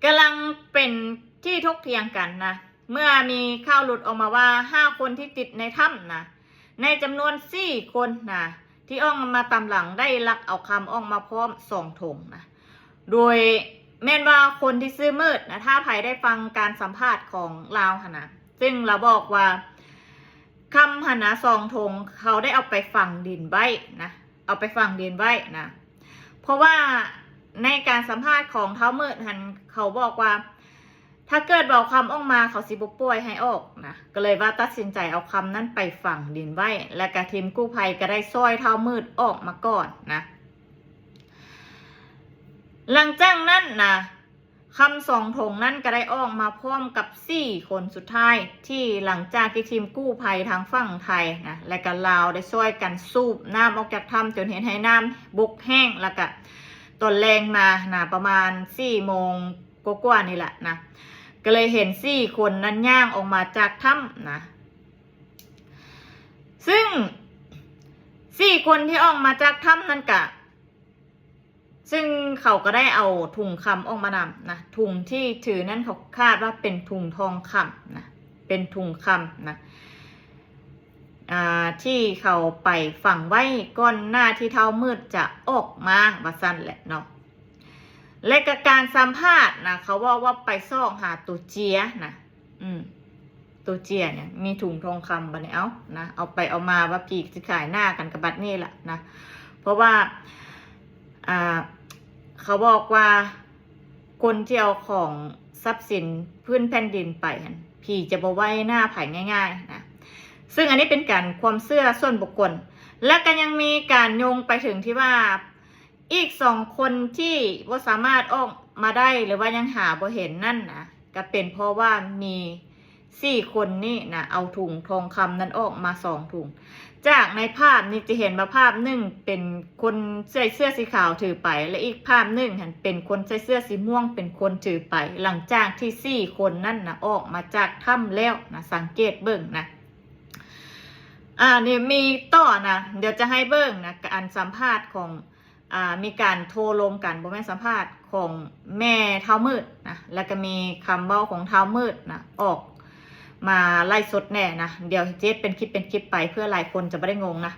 ກຳລັງເປັນທີ່ຖົກຖຽງກັນນະ ເມື່ອມີຂ່າວຫຼຸດອອກມາວ່າ ຫ້າຄົນທີ່ຕິດໃນຖ້ຳນະ ໃນຈຳນວນສີ່ຄົນນະ ທີ່ອອກມາຕາມຫຼັງ ໄດ້ລັກເອົາຄຳອອກມາພ້ອມສອງຖົງນະ ໂດຍແມ່ນວ່າຄົນທີ່ຊື່ມືດນະ ຖ້າໃຜໄດ້ຟັງການສຳພາດຂອງລາວຫັ້ນນະ ຊຶ່ງລາວບອກວ່າ ຄຳຫັ້ນນະ ສອງຖົງ ເຂົາໄດ້ເອົາໄປຝັງດິນໄວ້ນະ ເອົາໄປຝັງດິນໄວ້ນະ ເພາະວ່າໃນການສຳພາດຂອງທ້າວມືດຫັ້ນ ເຂົາບອກວ່າ ຖ້າເກີດວ່າເອົາຄຳອອກມາ ເຂົາຊິບໍ່ປ່ອຍໃຫ້ອອກນະ ກໍເລີຍວ່າຕັດສິນໃຈເອົາຄຳນັ້ນໄປຝັງດິນໄວ້ ແລ້ວກະທີມກູ້ໄພກໍໄດ້ຊ່ອຍທ້າວມືດອອກມາກ່ອນນະ. ຫຼັງຈາກນັ້ນນະ ຄຳສອງຖົງນັ້ນກໍໄດ້ອອກມາພ້ອມກັບສີ່ຄົນສຸດທ້າຍ ທີ່ຫຼັງຈາກທີ່ທີມກູ້ໄພທາງຝັ່ງໄທນະ ແລະກະລາວໄດ້ຊ່ອຍກັນສູບນ້ຳອອກຈາກຖ້ຳ ຈົນເຮັດໃຫ້ນ້ຳບົກແຫ້ງ ແລ້ວກະຕອນແລງມານະ ປະມານສີ່ໂມງກວ່າໆນີ້ແຫຼະນະ ກໍເລີຍເຫັນສີ່ຄົນນັ້ນຍ່າງອອກມາຈາກຖ້ຳນະ ຊຶ່ງສີ່ຄົນທີ່ອອກມາຈາກຖ້ຳນັ້ນກະ ຊຶ່ງເຂົາກໍໄດ້ເອົາຖົງຄຳອອກມານຳນະ ຖົງທີ່ຖືນັ້ນເຂົາຄາດວ່າເປັນຖົງທອງຄຳນະ ເປັນຖົງຄຳນະ ອ່າ ທີ່ເຂົາໄປຝັງໄວ້ກ່ອນໜ້າທີ່ທ້າວມືດຈະອອກມາ ວ່າຊັ້ນແຫຼະເນາະ. ແລະກະການສຳພາດນະ ເຂົາເວົ້າວ່າໄປຊອກຫາໂຕເຈຍນະ ອືມ ໂຕເຈຍນີ້ ມີຖົງທອງຄຳ ບັດນີ້ເອົານະ ເອົາໄປເອົາມາວ່າຜີຊິຂາຍໜ້າກັນກັບບັດນີ້ລະນະ ເພາະວ່າ ອ່າ ເຂົາບອກວ່າຄົນທີ່ເອົາຂອງຊັບສິນພື້ນແຜ່ນດິນໄປຫັ້ນ ຜີຈະບໍ່ໄວ້ໜ້າໃຜງ່າຍໆນະ ຊຶ່ງອັນນີ້ເປັນການຄວາມເຊື່ອສ່ວນບຸກຄົນ ແລະກະຍັງມີການໂຍງໄປເຖິງທີ່ວ່າ ອີກສອງຄົນທີ່ບໍ່ສາມາດອອກມາໄດ້ ຫຼືວ່າຍັງຫາບໍ່ເຫັນນັ້ນນະ ກະເປັນເພາະວ່າມີສີ່ຄົນນີ້ນະ ເອົາຖົງທອງຄຳນັ້ນອອກມາສອງຖົງ. ຈາກໃນພາບນີ້ຈະເຫັນວ່າພາບໜຶ່ງເປັນຄົນໃສ່ເສື້ອສີຂາວຖືໄປ ແລະອີກພາບໜຶ່ງຫັ້ນເປັນຄົນໃສ່ເສື້ອສີມ່ວງເປັນຄົນຖືໄປ ຫຼັງຈາກທີ່ສີ່ຄົນນັ້ນນະ ອອກມາຈາກຖ້ຳແລ້ວນະ ສັງເກດເບິ່ງນະ. ອ່າ ນີ້ມີຕໍ່ນະ ດຽວຈະໃຫ້ເບິ່ງນະ ການສຳພາດຂອງ ອ່າ ມີການໂຕ້ລົມກັນ ບໍ່ແມ່ນສຳພາດ ຂອງແມ່ທ້າວມືດນະ ແລ້ວກະມີຄຳເວົ້າຂອງທ້າວມືດນະ ອອກມາໄລຟ໌ສົດແດ່ນະ ດຽວຈະເຮັດເປັນຄລິບເປັນຄລິບໄປ ເພື່ອຫຼາຍຄົນຈະບໍ່ໄດ້ງົງນະ.